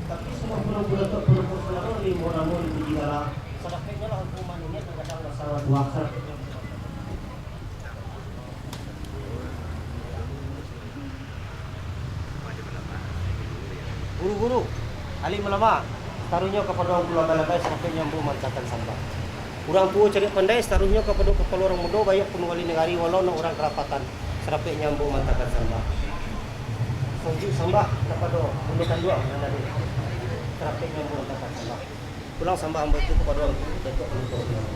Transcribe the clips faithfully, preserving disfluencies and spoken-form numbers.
Tapi sungguahpun Angku Datuak Pandopo Sundaro, limbau namo dipuji gala, sadapeknyo lah Angku Mamak Niniak nan gadang basa buah, sadapeknyo. Guru-guru, alim ulama, sataruihnyo kapado Angku Labai-Labai, sadapeknyo ambo maantakan sambah. Urang tuo cadiak pandai, sataruihnyo kapado kapalo urang mudo, baiak pun wali nagari, walau nan urang karapatan, sadapeknyo ambo maantakan sambah. Sanjuik sambah kapado bundo kanduang nan ado, sadapeknyo ambo maantakan sambah. Pulang sambah ambo tu kapado Angku Datuak Pandopo Sundaro.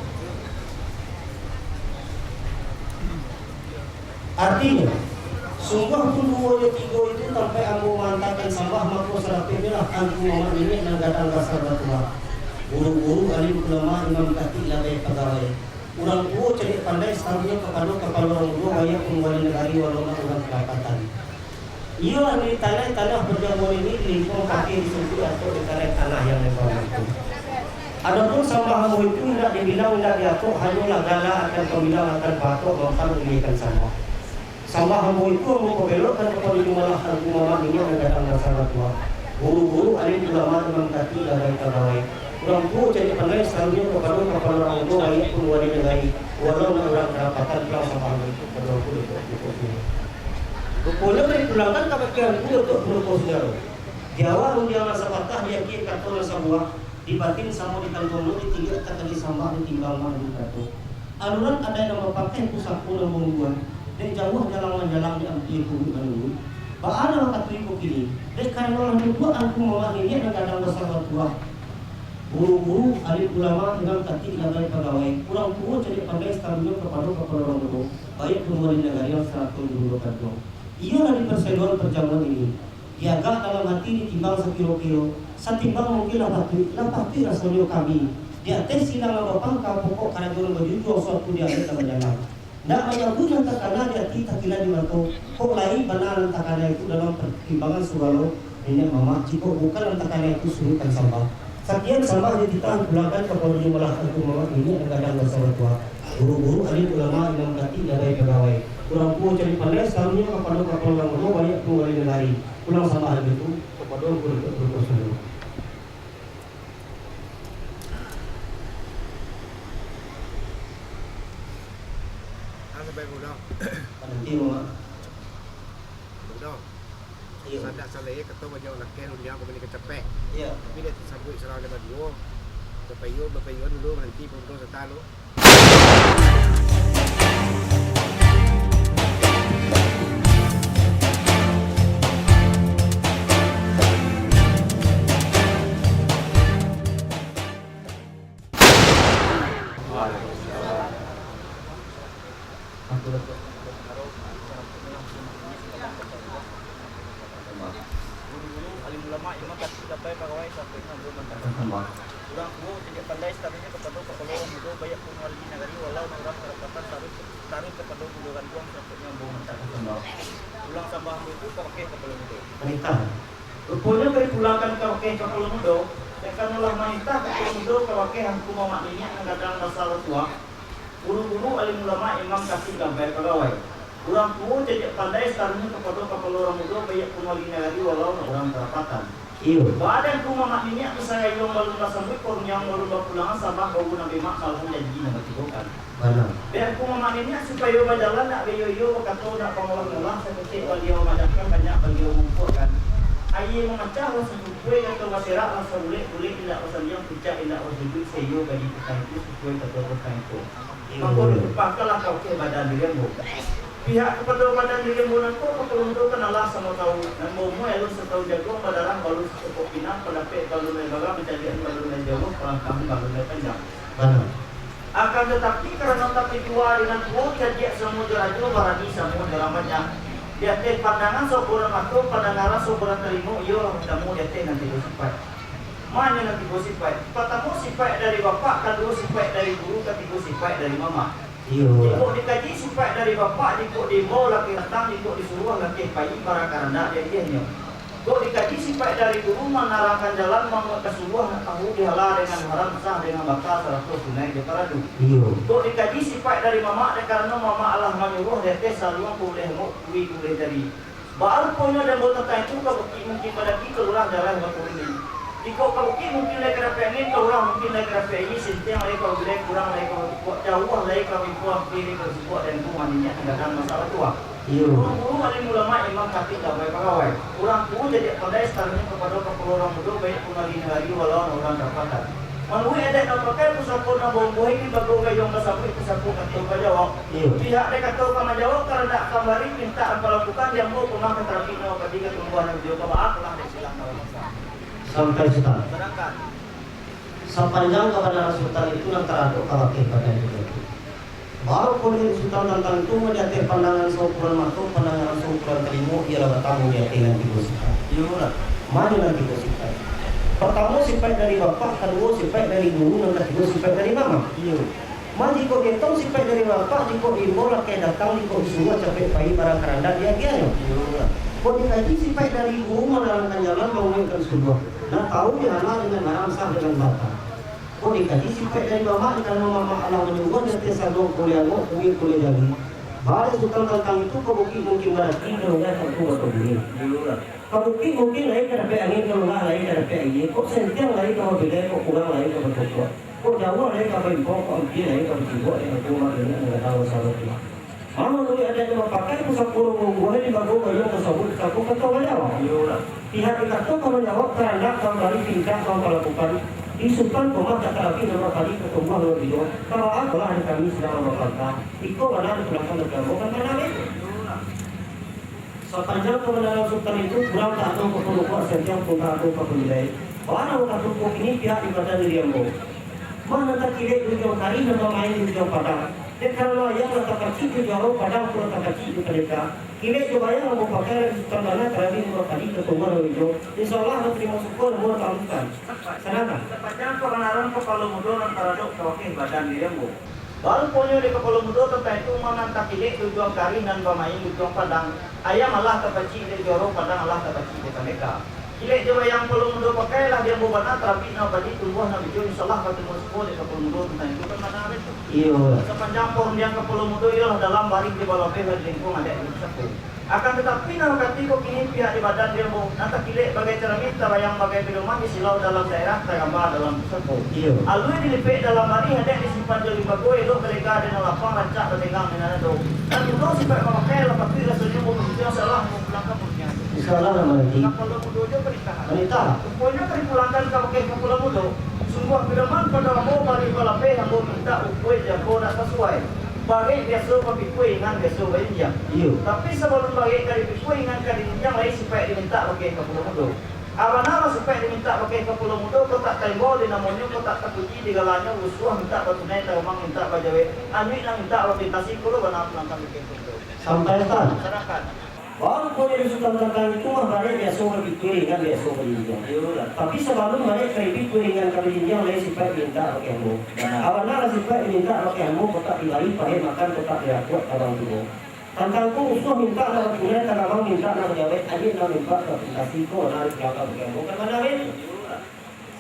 Artinyo, sungguahpun duo jo tigo itu tampek ambo maantakan sambah, mako sadapeknyo lah Angku Mamak Niniak nan gadang basa batuah, guru-guru, alim ulama, imam katik, labai pagawai, urang tuo cadiak pandai, sataruihnyo kapado kapalo urang mudo, baiak pun wali nagari, walau nan urang karapatan. Iyolah, di tanah-tanah pajamuan ini, lingkuang pakai disuntuik atok di tanah-tanah yang lembang itu. Adopun sambah ambo itu indak dibilang, indak diatok, hanyolah gala akan pambilang, akan baatok mampan uli ikan sambah. Sambah ambo itu ambo pabelokkan kapado jumalah Angku Mamak Niniak nan gadang basa batuah, guru-guru, alim ulama, imam katik, labai pagawai, urang tuo cadiak pandai, sataruihnyo kapado kapalo urang mudo, baiak pun wali nagari, walau nan urang karapatan. Pulang sambah ambo itu kapado Angku Datuak Pandopo Sundaro. Ruponyo ka dipulangkan kabake Angku Datuak Pandopo Sundaro. Di awa rundiang nan sapatah, di akhia kato nan sabuah, di batin samo di kantuang mulo, di tinggi takana sambah, di timbang mah di kato. Aluran adaik nan bapateh, pusako nan baungguan, dek jauah jalang manjalang, dek ampia kuruik manunggu. Baa nan wakatu iko kini, dek karano lah dibuek Angku Mamak Niniak nan gadang basa batuah, guru-guru, alim ulama, imam katik, labai pagawai, urang tuo cadiak pandai, sataruihnyo kapado kapalo urang mudo, baiak pun wali nagari, sarato guru kanduang. Iyolah, di parsaidoan pajamuan ini, diagak dalam hati ditimbang sakiro-kiro, satimbang mungkin lah patuik, lah patuik rasonyo kami, di ateh silang nan bapangka, pokok karajo nan bajujuang, suatu di ateh nan bajalan. Ndak manyangkuik nan takana di ati, takilek di mato, kok lai bana nan takana itu dalam partimbangan sagalo niniak mamak, jikok bukan nan takana itu suruikkan sambah. Sakian sambah jo titah pulangkan kapado jumalah Angku Mamak Niniak nan gadang basa batuah, guru-guru, alim ulama, imam katik, labai pagawai, urang tuo cadiak pandai, sataruihnyo kapado kapalo urang mudo, baiak pun wali nagari. Pulang sambah ambo itu kapado Angku Datuak Pandopo Sundaro. Ah, sampai Budo. Nanti, Mak. Budo. Iyo. Sadak saleh kato bajawab lakeh rundiang ko bini kacapek. Iyo. Tapi dek tasabuik surang dek baduo. Bapayuang, bapayuang dulu, mananti Budo sata lu. Guru-guru, alim ulama, imam katik, labai pagawai, sampai nan belum mantap. Urang tuo cadiak pandai, sataruihnyo kapado kapalo urang mudo, baiak pun wali nagari, walau nan urang karapatan, taruih, taruih kapado bundo kanduang, sampai nan belum mantap. Pulang sambah ambo itu kabake kapalo mudo. Manitah. Ruponyo ka dipulangkan kabake kapalo mudo, dek karano lah manitah kapalo mudo kabake Angku Mamak Niniak nan gadang basa batuah, guru-guru, alim ulama, imam katik, labai pagawai. Urang tuo cadiak pandai, sataruihnyo kapado kapalo urang mudo, baiak pun wali nagari, walau nan urang karapatan. Iyo. Baa dek Angku Mamak Niniak, pisang gayuang balun basambuik, ko rundiang balun bapulangan, sambah baru nan demak, malah janji nan batibokan. Bana. Dek Angku Mamak Niniak supayo bajalan, ndak baiyo-iyo bakato, ndak pangolah-ngolah, saketek baliau maadapkan, banyak baliau maumpuakkan. Aia mamacah lah sasukuai, kato baserak lah sabulek-bulek, indak basandiang puncak, indak basuduik, saiyo bagi patang itu sasukuai kato patang itu. Mako, dipahkanlah kabakeh badan diri ambo. Pihak kapado badan diri ambo nangko, kapalo mudo kan alah samo tau, nan baumua alun satahun jaguang, badarah balun sacokok pinang, pandapek balun lai bara, pancaliakan balun lai jauah, palangkahan balun lai panjang. Bana. Akan tatapi, karano tapi tuo ari nan tuo, cadiak samo jo rajo, barani samo jo urang banyak. Di ateh pandangan saokuran mato, pandangaran saokuran talingo, iyolah utamo di ateh nan tigo sipaik. Ma nyo nan tigo sipaik? Partamo sipaik dari bapak, kaduo sipaik dari guru, katigo sipaik dari mamak. Iyo. Jikok dikaji sipaik dari bapak, jikok diimbau lakeh datang, jikok disuruah lakeh payi, bara karandak di agiahnyo. Kok dikaji sipaik dari guru, manarangkan jalan, manguatkan suluah, nak tahu dihala dengan haram, sah dengan batal, sarato sunaik jo paradu. Iyo. Kok dikaji sipaik dari mamak, dek karano mamak alah manyuruah, di ateh saluang ka uleh hamok, kui ka uleh jari. Baa ruponyo di ambo tantang itu, ka bukik mungkin badaki, ka lurah jalan bakurumin. Jikok ka bukik mungkin lai ka dapek angin, ka lurah mungkin lai ka dapek aia, sintiang lai ka bagulai, kurang lai ka batukuak, jauah lai ka baimpo, ampia lai ka basukuak, dan tu maninyak nan gadang masak batuah. Iyo. Guru-guru, alim ulama, imam khatib, damai pagawai. Urang tuo cadiak pandai, satananyo kapado kapalo urang mudo, baiak pun ari nagari, walau nan urang kapatan. Manuruik adaik nan bapakai, pusako nan baumbuah, limbago gayuang basabuik, pusako kato bajawab. Iyo. Pihak dek kato ka manjawab, karandak ka mambari, pintak ka lakukan, di ambo pamah ka tarapik, nan bapadi ka tumbuah, nan ujuang ka baa, kalah dek silang nan bamasak. Sampai, Sutan. Sadangkan. Sapanjang kabanaran Sutan itu nan taradok ka bakeh badan inyo tu. Baa ruponyo Sutan tantang itu, mah di ateh pandangan saukuran mato, pandangan saukuran talingo, iyolah batamo di ateh nan tigo sipaik. Iyo lah. Mano nan tigo sipaik? Partamo sipaik dari bapak, kaduo sipaik dari guru, nan katigo sipaik dari mama. Iyo. Mah jikok dietong sipaik dari bapak, jikok diimbau lakeh datang, jikok disuruah capek pai, barang karandak diagiahnyo. Iyo lah. Kok dikaji sipaik dari guru, manarangkan jalan, mangunuikkan suduah. Nan tahu di hana dengan haram, sah dengan batal. Kok dikaji sipaik dari mamak, karano mamak alah manyuruah, di ateh sado kuleh angok, kuik kuleh jari. Baa dek Sutan tantang itu, ka bukik mungkin badaki, ka lurah tantu bakaburi. Ka bukik mungkin lai ka dapek angin, ka lurah lai ka dapek aia, kok sintiang lai ka babilai, kok kurang lai ka batukuak, kok jauah lai ka baimpau, kok ampia lai ka batibuak, dek kato mak niniak nan gadang masak batuah. Mah manuruik adaik nan bapakai, pusako urang baumbuah, limbago gayuang basabuik, pusako kato bajawab. Iyo lah. Pihak dek kato ka manjawab, karandak ka mambari, pintak ka mambalakukan. Di Sutan pamah ka tarapik, nan bapadi ka tumbuah, nan ujuang ka baa, kalah dek kami silang nan bapantah. Iko bana dipulangkan ka ambo, kan bana baitu. Sapanjang kabanaran Sutan itu, kurang tak ado ka parukuak, santiang pun tak ado ka panilai. Baa nan katukuik kini pihak di badan diri ambo. Mah nan takilek di ujuang karih, nan bamain di ujuang padang. Dek karano ayam lah tapacik di juaro, padang pun lah tapacik di pandeka. Kilek jo bayang ambo pakai, lah di Sutan bana, tarabi murah tadi, ka tumbuah nan ujuang. Insya Allah, nan tarimo syukur, ambo nan taklukkan. Sadangkan. Sapanjang kabanaran kapalo mudo nan taradok ka bakeh badan diri ambo. Baa ruponyo dek kapalo mudo tantang itu, mah nan takilek di ujuang karih, nan bamain di ujuang padang. Ayam alah tapacik dek juaro, padang alah tapacik dek pandeka. Kilek jo bayang kapalo mudo pakai, lah di ambo bana, tarabi nan bapadi, tumbuah nan ujuang, insya Allah, ka tumbuah syukur dek kapalo mudo tantang itu, kan bana baitu. Iyo. Sapanjang parundiang kapalo mudo, iyolah dalam, barih jo balabeh, lah di lingkuang adaik jo pusako. Akan tatapi, nan bakatiko kini pihak di badan diri ambo, nan takilek bagai caramin, tabayang bagai pedoman, disilau dalam daerah, tagama dalam pusako. Iyo. Alua dilipek dalam barih, adaik disimpan jo limbago, elok balega di nan lapang, rancak batenggang di nan ado. Nan mudo sipaik mamakai, lah patuik rasonyo, ambo mintak, insya Allah, ambo pulangkan parundiang tu. Insya Allah, nan mananti. Kapalo mudo jo panitahan. Panitahan. Ruponyo ka dipulangkan ka bakeh kapalo mudo. Sungguah pedoman pado ambo, barih balabeh, ambo mintak ukua jago nak sasuai. Barek biaso bapikua, ingan biaso bajinjiang. Iyo. Tapi sabalun barek ka dipikua, ingan ka dijinjiang, lai sipaik dimintak bakeh kapalo mudo. A bana lah sipaik dimintak bakeh kapalo mudo, kok tak taimbau di namonyo, kok tak tapuji di galanyo, rusuah mintak batunai, taromang mintak bajawek, anyuik nan mintak bapintasi, ko lo bana pulangkan bakeh kapalo mudo. Sampai, Tan. Sadangkan. Baa ruponyo dek Sutan tantang itu, mah barek biaso bapikua, ingan biaso bajinjiang. Iyolah. Tapi sabalun barek ka dipikua, ingan ka bajinjiang, lai sipaik dimintak bakeh ambo. Bana. A bana lah sipaik dimintak bakeh ambo, kok tak dibari pahek makan, kok tak dirakuak tabang tubo. Tantang ko rusuah mintak nak batunai, taromang mintak nak bajawek, anyuik nan mintak bapintasi, ko bana dipulangkan bakeh ambo, kan bana baitu. Iyolah.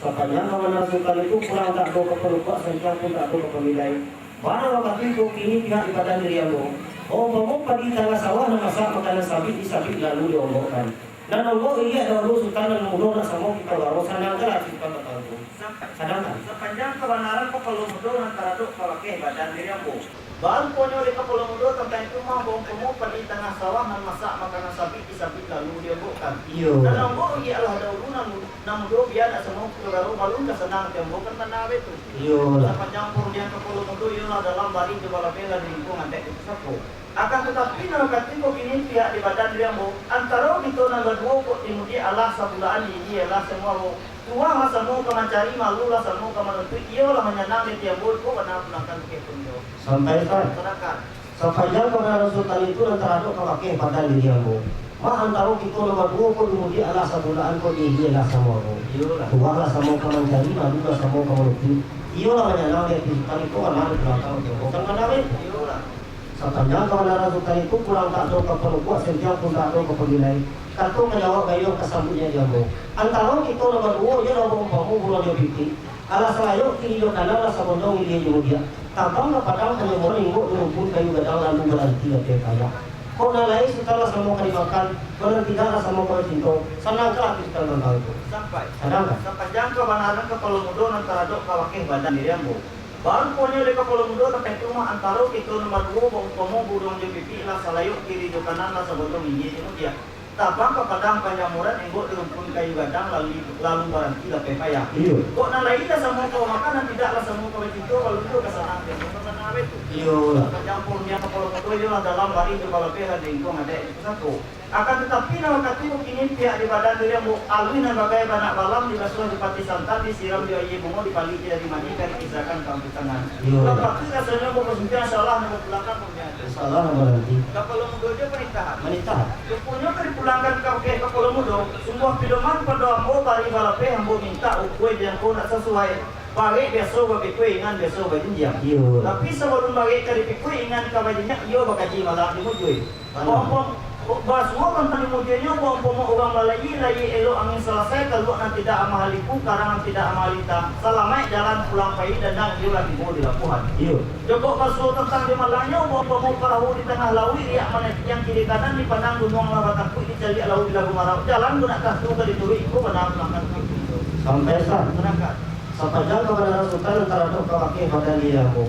Sapanjang kabanaran Sutan itu, kurang tak ado ka parukuak, santiang pun tak ado ka pamilai. Bana wakatu itu kini pihak di badan diri ambo. Baumpamo padi di tangah sawah, nan masak makanan sabik, di sabik lalu dionggokkan. Nan onggok iliak dahulu Sutan, nan mudo nak samo kito garo, sanangkanlah Sutan batangku. Sadangkan. Sapanjang kabanaran kapalo mudo nan taradok ka bakeh badan diri ambo. Baa ruponyo dek kapalo mudo tantang itu, mah baumpamo padi di tangah sawah, nan masak makanan sabik, di sabik lalu dionggokkan. Iyo. Nan onggok iliaklah dahulu, nan mu-, nan mudo, bia nak samo kito garo, balun ka sanang ati ambo, kan bana baitu. Iyolah. Sapanjang parundiang kapalo mudo, iyolah dalam, barih jo balabeh, lah di lingkuang adaik jo pusako. Akan tatapi, nan bakatiko kini pihak di badan diri ambo, antaro kito nan baduo, kok di mudiak alah sabulaan, di ilia alah samuaro. Tuah lah samo ka mancari, malu lah samo ka manuntuik, iyolah manyanang di ati ambo, iko bana pulangkan bakeh kapalo mudo. Sampai, Tan. Sadangkan. Sapanjang kabanaran Sutan itu, nan taradok ka bakeh badan diri ambo. Mah antaro kito nan baduo, kok di mudiak alah sabulaan, kok di ilia alah samuaro. Iyolah. Tuah lah samo ka mancari, malu lah samo ka manuntuik, iyolah manyanang di ati Sutan, iko bana dipulangkan bakeh ambo, kan bana baitu. Iyolah. Sapanjang kabanaran Sutan itu, kurang tak ado ka parukuak, santiang pun tak ado ka pamilai. Kato ka jawab, gayuang ka sambuik nyo di ambo. Antaro kito nan baduo, iyolah baumpamo buruang jo pitik. Alah salayok kiri jo kanan, lah sabondong ilia jo mudiak. Tabang ka padang hanyo balinggok di rumpun kayu gadang, lalu baranti di ateh kayak. Kok nan lain Sutan lah samo ka dimakan, kok nan tidak lah samo ka bacinto, sanangkanlah ati Sutan tantang itu. Sampai. Sadangkan. Sapanjang kabanaran kapalo mudo nan taradok ka wakeh badan diri ambo. Baruponyo dek kapalo mudo tantang itu mah antaro kito nan baduo baumpamo buruang jo pipik lah salayok kiri jo kanan lah sagodong injia jo mutiak. Tabang ka padang panjamuran enggok di rumpun kayu gadang lalu, lalu baranti lapeh payah. Iyo. Kok nan lain lah samo ka makan, nan tidak lah samo ka bacinto, balundo ka sanang, jan ka sanang abih tu. Iyolah. Sapanjang purnia kapalo mudo iyolah dalam barih jo balapeh lah di lingkuang adaik di pusako. Akan tatapi, nan wakatu ko kini pihak di badan diri ambo aluih nan bagai banak balam, dibasuah jo patih santan, disiram jo aia bungo, dipalik jo dari manih, ka dikisahkan ka ampu tangan. Iyo. Lah patuik rasonyo ambo basuntiang, insyaallah nan bapulangkan purnia tu. Insyaallah nan baranti. Kapalo mudo jo panitahan. Manitahan. Ruponyo ka dipulangkan ka bakeh kapalo mudo, sungguah pidoman pado ambo, barih balapeh ambo mintak, ukua jangko nak sasuai. Barek biaso bapikua, ingan biaso bajinjiang. Iyo. Tapi sabalun barek ka dipikua, ingan ka bajinjiang, iyo bakaji malam di mujua. Bana. Baumpam-, basuo tantang di mujuanyo, baumpamo urang balayia, layia elok angin salasai, taluak nan tidak amah liku, karang nan tidak amah lintang, salamaik jalan pulang pai, dandang iyo lah tibo di labuahan. Iyo. Jokok basuo tantang di malangnyo, baumpamo parahu di tangah lauik, riak manatiang kiri kanan, dipandang gunuang lah batangkuik, dicaliak lauik lah gumarau, jalan tu nak tantu ka dituruik, iko bana pulangkan. Sampai, Ustaz. Sadangkan. Sapanjang kabanaran Sutan nan taradok ka wakeh badan diri ambo.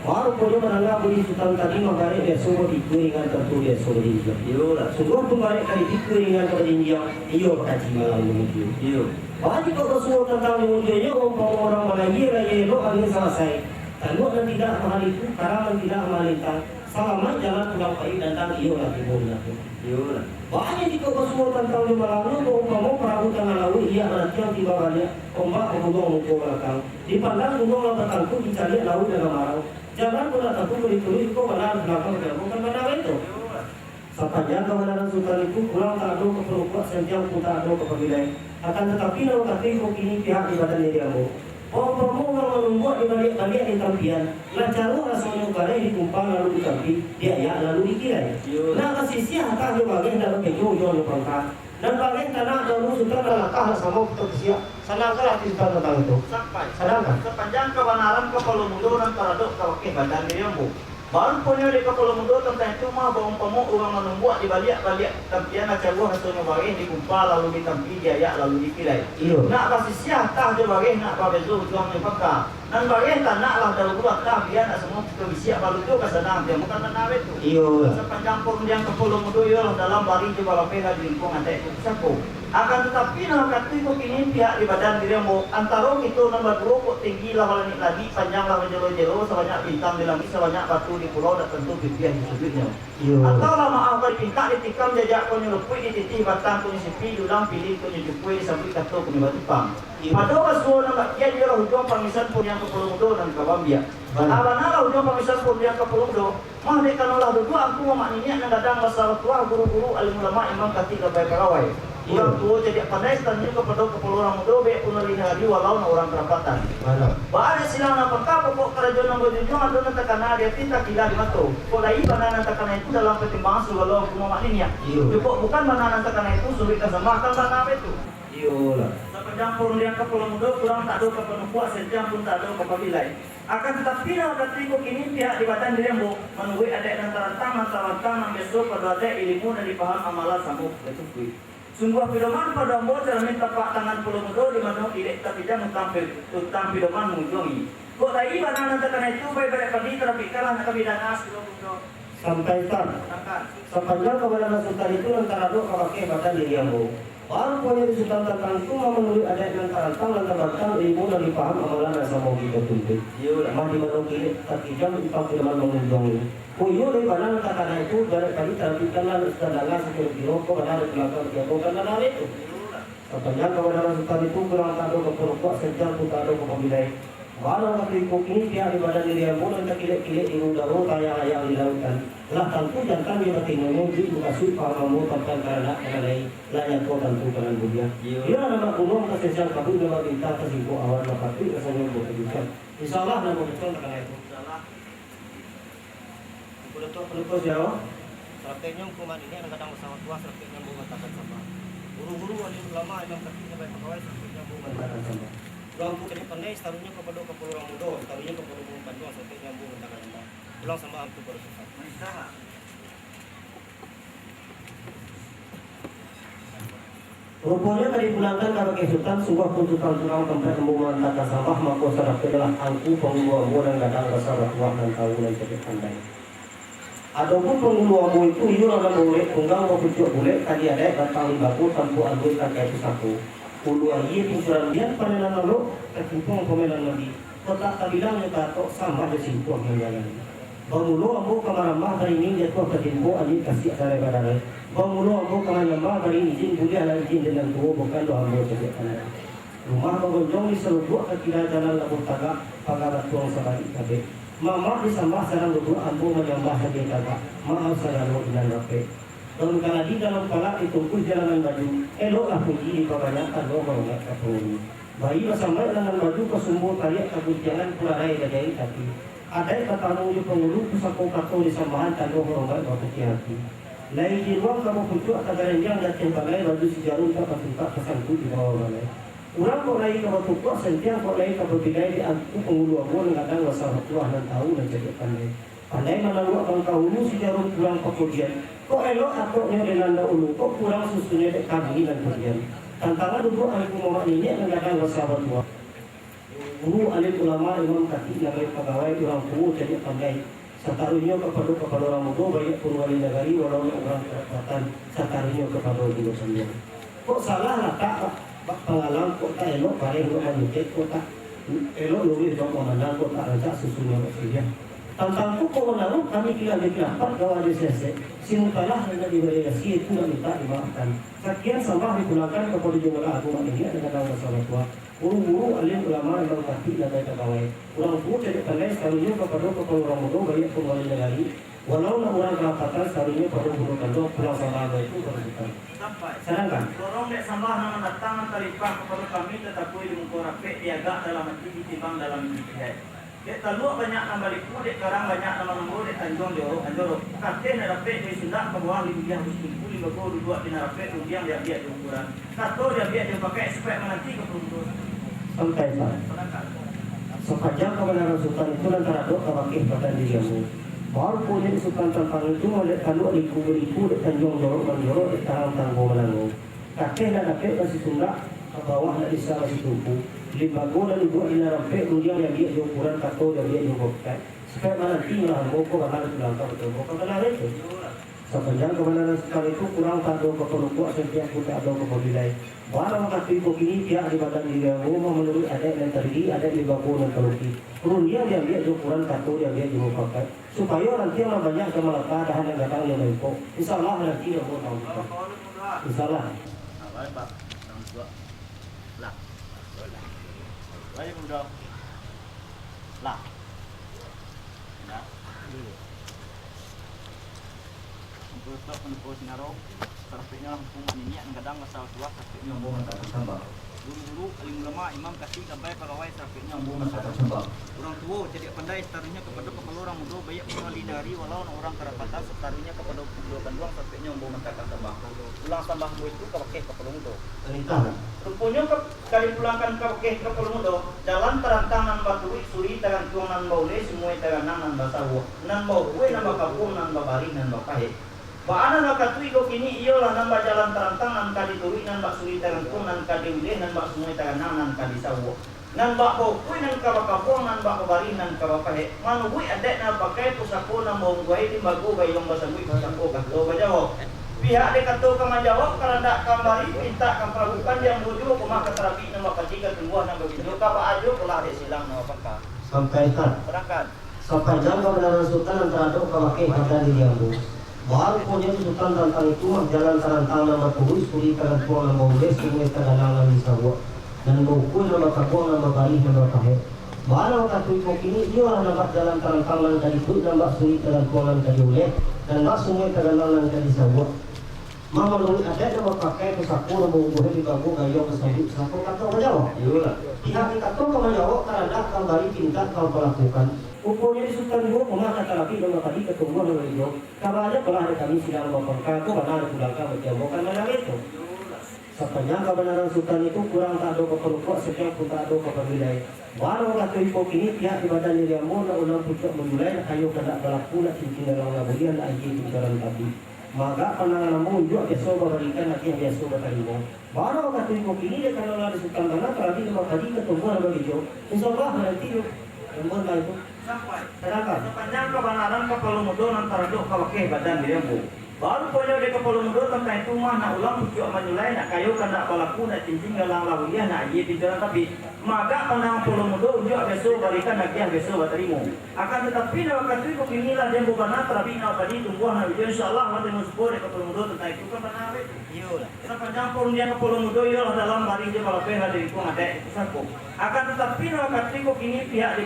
Baruponyo mandanga bunyi Sutan tadi, manggarek biaso bapikua, ingan tantu biaso bajinjiang. Iyolah. Sungguah pun barek ka dipikua, ingan ka bajinjiang, iyo bakaji malam di mujua. Iyo. Baa jikok basuo tantang di mujuanyo, umpamo urang balayia, layia elok angin salasai. Taluak nan tidak amah liku, karang nan tidak amah lintang, salamaik jalan pulang pai, dandang iyo lah tibo di labuahan. Iyolah. Baa jikok basuo tantang di malangnyo, baumpamo parahu tangah lauik, riak manatiang timbang baliak, ombak baguluang muko balakang. Dipandang gunuang lah batangkuik, dicaliak lauik lah gumarau. Jalan ko nak tantu ka dituruik, iko bana nan pulangkan, bukan bana itu. Sapanjang kabanaran Sutan itu, pulang tak ado ka parukuak, santiang pun tak ado ka pamilai. Akan tatapi, nan wakatu ko kini pihak di badan diri ambo. Baumpamo urang manumbuak, dibaliak-baliak di tampian, lah caruah rasonyo, bareh dikumpa lalu ditampi, diayak lalu dikirai. Iyo. Nak basisiah atah jo bareh, nak bakejo ujuang jo pangka. Nan bareh tanak daulu Sutan, nan langkah lah samo kito kisiak. Sanangkanlah ati Sutan tantang itu. Sampai. Sadangkan. Sapanjang kabanaran kapalo mudo nan taradok ka wakeh badan diri ambo. Baruponyo dek kapalo mudo tantang itu mah, baumpamo urang manumbuak, dibaliak-baliak tampian, lah caruah rasonyo, bareh dikumpa lalu ditampi, diayak lalu dikirai. Iyo. Nak basisiah atah jo bareh, nak babezo ujuang jo pangka. Nan bareh tanak lah daulu atah, bia nak samo kito bisiak, balundo ka sanang, jan bukan nan abih tu. Iyo. Sapanjang parundiang kapalo mudo iyolah dalam barih jo balapeh lah di lingkuang adaik di pusako. Akan tatapi, nan wakatu ko kini pihak di badan diri ambo, antaro kito nan baduo kok tinggi lah balangik-langik, panjang lah bajelo-jelo, sabanyak bintang di langik, sabanyak batu di pulau, dak tantu pipiah di suduiknyo. Iyo. Atau lah maaf ka dipintak, ditikam jajak ko nyo lupuik, dititih batang ko nyo sipi, diulang pilih ko nyo jukue, disambuik kato ko nyo batupang. Iyo. Pado basuo nan bak kian iyolah ujuang pangisan parundiang kapalo mudo nan ka baambiak. Bana. Ah, bana lah ujuang pangisan parundiang kapalo mudo. Mah dek karano lah duduak angku mamak niniak nan gadang basa batuah, guru-guru, alim ulama, imam katik labai parawai. Iyo. Urang tuo cadiak pandai, satanyo kapado kapalo urang mudo, baiak pun ari hari walau nan urang karapatan. Bana. Baa dek silang nan pangka, pokok karajo nan bajunjuang, ado nan takana di ati, takilah di mato. Kok lai bana nan takana itu dalam partimbangan sagalo angku mamak niniak. Iyo. Jikok bukan bana nan takana itu, sulik ka sambah, kan bana baitu. Iyolah. Sapanjang parundiang kapalo mudo, pulang tak ado ka panumbuak, santiang pun tak ado ka pamilai. Akan tatapi, nan wakatu ko kini pihak di badan diri ambo, manuruik adaik nan tarantang, nan tarantang, nan biaso pado adaik, ilimu nan dipaham, amalan samo batumpuik. Sungguah pidoman pado ambo, caramin tapak tangan kapalo mudo, di mano kilek takijam, utang pi-, utang pidoman mangunjuangi. Kok lai bana nan takana itu, bai barek padi, tarapikkanlah nak kami danga, Sutan. Sampai, Tan. Sampai. Sapanjang kabanaran Sutan itu nan taradok ka wakeh badan diri ambo. Baruponyo di Sutan tantang itu mah, manuruik adaik nan tarantang, nan tabantang, ilimu nan dipaham, amalan nan samo kito tuntuik. Iyolah. Mah di mano kilek takijam, utang pidoman mangunjuangi. Kok iyo lai bana nan takana itu, barek padi, tarapikkanlah nak Sutan danga, sakiro-kiro, kok bana dek pulangkan, kok bana itu. Sapanjang kabanaran Sutan itu, pulang tak ado ka parukuak, santiang pun tak ado ka pamilai. Bana wakatu ko kini pihak di badan diri ambo, nan takilek-kilek di udaro, tayang-ayang di lautan. Lah tantu jantan jo batinonyo, juik mukasuik paham ambo, tampang ka ranak ka nan lain, lah nyato tantu ka nan buliah. Iyo. Bialah nan bak gunuang tasensiang kabuik, nan bak bintang tasingkok awan, lah patuik rasonyo ambo kajukan. Insyaallah nan bak bintang takana itu. Insyaallah. Angku Datuak Panutuik Sirawa. Sarakeknyo angku mamak niniak nan gadang basa batuah, sarakeknyo ambo mangantakan sambah. Guru-guru, alim ulama, imam katik, labai parawai, sarakeknyo ambo mangantakan sambah. Pulang angku cadiak pandai, satanyo kapado kapalo urang mudo, satanyo kapado bungo panjuang, sarakeknyo ambo mangantakan sambah. Pulang sambah angku pado Sutan. Ruponyo ka dipulangkan kabake Sutan, sungguah pun Sutan surang tampek ambo maantakan sambah, mako sadapeklah Angku Pangulu ambo nan gadang basa batuah nan tahu nan cadiak pandai. Adopun pangulu ambo itu, iyo lah nan baurek tunggang, bapucuak bulek, tali adaik, batang limbago, tampuak aluih, tangkai pusako, ulu aia, pingkiran dian, panelan lalok, takimpang pamelan mandi, kotak tabilang nyo tatok, sambah jo simpuah manjalani. Bamulo ambo ka marambah, barining jatuah tatimpo, aia tasiak darai badarai. Bamulo ambo ka manyambah, bari izin buliah lah izin dek nan tuo, bukan doh ambo cadiak pandai. Rumah bagonjong di saluduak, ka kida jalan labuah tagak, paga batuang sabalik kabek. Mamak disambah sadang duduak, ambo manyambah sadia tagak, maaf sagalo inan rapek. Daun kaladi dalam palak ditungkuih jalanan baju, eloklah puji dipabanyak, tando hormat ka pangulu. Bayi basambaik nan baju ka sumbo, tariak ka guntiangan, pularai bajahik tapi. Adaik batamu jo pangulu, pusako kato disambahan, tando hormat baputiah ati. Lai di ruang ka bapucuak, tagaranjang di ateh balai, baju sijarum tak batuntak, tasangkuik di bawah balai. Urang kok lai ka batukuak, santiang kok lai ka babilai, di angku pangulu ambo nan gadang basa batuah, nan tahu nan cadiak pandai. Pandai manaruak bangka ulu, sijarum kurang pakodian. Kok elok atoknyo dek nan dahulu, kok kurang susunnyo dek kami nan kudian. Tantangan duduak angku mamak niniak nan gadang basa batuah. Guru alim ulama, imam katik, nabai pagawai, urang tuo cadiak pandai. Sataruihnyo kapado kapalo urang mudo, baiak pun wali nagari, walau nak urang kadapatan, sataruihnyo kapado guru sandiri. Kok salah latak bak panggalang, kok tak elok bareh bak manyutek, kok tak elok luruih bak mamandang, kok tak rancak susunnyo bak siriah. Tantang tu kok manarun kami kilah jo kilapat, gawa jo sesek, si mutalah nan indak dibari asie, itu nak mintak dimaafkan. Sakian sambah dipulangkan kapado Jumlah Agung Mak Niniak nan gadang basa batuah. Guru-guru, alim ulama, imam katik, nabai pagawai, urang tuo cadiak pandai, sataruihnyo kapado kapalo urang mudo, baiak pun wali nagari, walau nak urang kadapatan, sataruihnyo pado bundo kanduang, pulang sambah ambo itu ka Sutan. Sadangkan sorong dek sambah nan datang, nan talimpah kapado kami, tatapuih di muko rapek, diagak dalam ati, ditimbang dalam ijtihad. Dek taluak banyak nan baliku, dek karang banyak nan manunggu, dek tanjuang jorok nan jorok. Kateh nan rapek dari sundak ka bawah, limbiah basimpu, limbago duduak di nan rapek, rundiang diambiak jo ukuran, kato diambiak jo pakek, supayo mananti ka paruntuang. Santai, Pak. Sapanjang kabanaran Sutan itu nan taradok ka bakeh badan diri ambo. Baa ruponyo di Sutan tantang itu, dek taluak liku baliku, dek tanjuang jorok manjorok, dek karang tanggo mananggo. Kateh nan dapek basisundak, ka bawah nak disa basitumpu, limbago nan duduak di nan rampek, rundiang diambiak jo ukuran, kato diambiak jo bokek, supayo mananti malah ambo ko bana dipulangkan, batua ambo ka bana itu. Sapanjang kabanaran Sutan itu, kurang tak ado ka palukuak, santiang pun tak ado ka pabilai. Barang wakatu iko kini, pihak di badan diri ambo mamanuruik adaik nan tadiri, adaik limbago nan taluki, rundiang diambiak jo ukuran, kato diambiak jo bokek, supayo rantiang nan banyak ka malata, dahan nan gadang nan maimpok. Insya Allah, nanti ambo tahu. Insya Allah. Lah. Lah. Lah. Nah. Untuk stop penumpang sinaro, sarapeknyo Angku Mak Niniak nan gadang basa batuah, sarapeknyo ambo maantakan sambah. Guru-guru, alim ulama, imam katik, nabai pagawai, sarapeknyo ambo maantakan sambah. Urang tuo cadiak pandai, sataruihnyo kapado kapalo urang mudo, baiak pun wali nagari, walau nak urang kadapatan, sataruihnyo kapado bundo kanduang, sarapeknyo ambo maantakan sambah. Pulang sambah ambo itu ka bakeh kapalo mudo. Tanitahlah. Ruponyo ka, ka dipulangkan ka bakeh kapalo mudo, jalan tarantang nan baturuik, suri tagantuang nan bauleh, sumua taganang nan basawuak, nan baukua nan bakabuang, nan babarih nan bapahek. Baa nan wakatu iko kini, iyolah nan bajalan tarantang nan ka dituruik, nan basuri tagantuang nan ka diuleh, nan basumua taganang nan ka disawuak, nan baukua nan ka bakabuang, nan babarih nan ka bapahek, manuruik adaik nan bapakai, pusako nan baungguahi, limbago gayuang basabuik, pusako kato bajawab. Pihak di kato ka manjawab, karandak ka mambari, pintak ka mampalakukan, di ambo juo ko mah ka tarabik, nan bapadi ka tumbuah, nan babinyo ka baajo, pulah dek silang nan bapangka. Sampai, Tan. Sadangkan. Sapanjang kabanaran Sutan nan taradok ka bakeh badan diri ambo. Baa ruponyo di Sutan tantang itu mah, jalan tarantang nan baturuik, suri tagantuang nan bauleh, sumua taganang nan disawuak, nan baukua nan bakabuang, nan babarih nan bapahek. Baa nan wakatu iko kini, iyolah nan bak jalan tarantang nan ka dituruik, nan bak suri tagantuang nan ka diuleh, nan bak sumua taganang nan ka disawuak. Mah manuruik adaik nan bapakai, pusako nan baungguahi, limbago gayuang basabuik, pusako kato bajawab. Iyolah. Pihak di kato ka manjawab, karandak ka mambari, pintak ka mampalakukan. Ruponyo di Sutan juo ko mah ka tarabik, nan bapadi ka tumbuah, nan babinyo ka baajo, pulah dek kami silang nan bapangka, ko bana dipulangkan, batua ambo ka bana itu. Sapanjang kabanaran Sutan itu, kurang tak ado ka palukuak, santiang pun tak ado ka pabilai. Baa nan wakatu iko kini, pihak di badan diri ambo, nak ulam pucuak manjulai, nak kayo kandak balaku, nak cincin galang lah buliah, nak aia kincoran tapi. Magak pandangan ambo, unjuak biaso babarikan, agiah biaso batarimo. Bana wakatu iko kini, dek karano lah di Sutan Tanah, tarabik nan bapadi, ka tumbuah nan bagijo. Insya Allah, nanti jo. Embun lah itu. Sampai. Sadangkan. Sapanjang kabanaran kapalo mudo nan taradok ka wakeh badan diri ambo. Baru punyo dek kapalo mudo tantang itu mah, nak ulang pucuak manyulai, nak kayo kandak balaku, nak cincin galang lah buliah, nak aia pintu nan tapi. Magak pandangan kapalo mudo, unjuak biaso babarikan, agiah biaso batarimo. Akan tatapi, nan wakatu iko kini lah di ambo bana, tarabik nan bapadi, tumbuah nan bagijo, insya Allah, lah dek musubo dek kapalo mudo tantang itu kan bana, weh. Iyolah. Sapanjang parundiang kapalo mudo, iyolah dalam barih jo balapeh lah di lingkuang adaik pusako. Akan tatapi, nan wakatu iko kini pihak di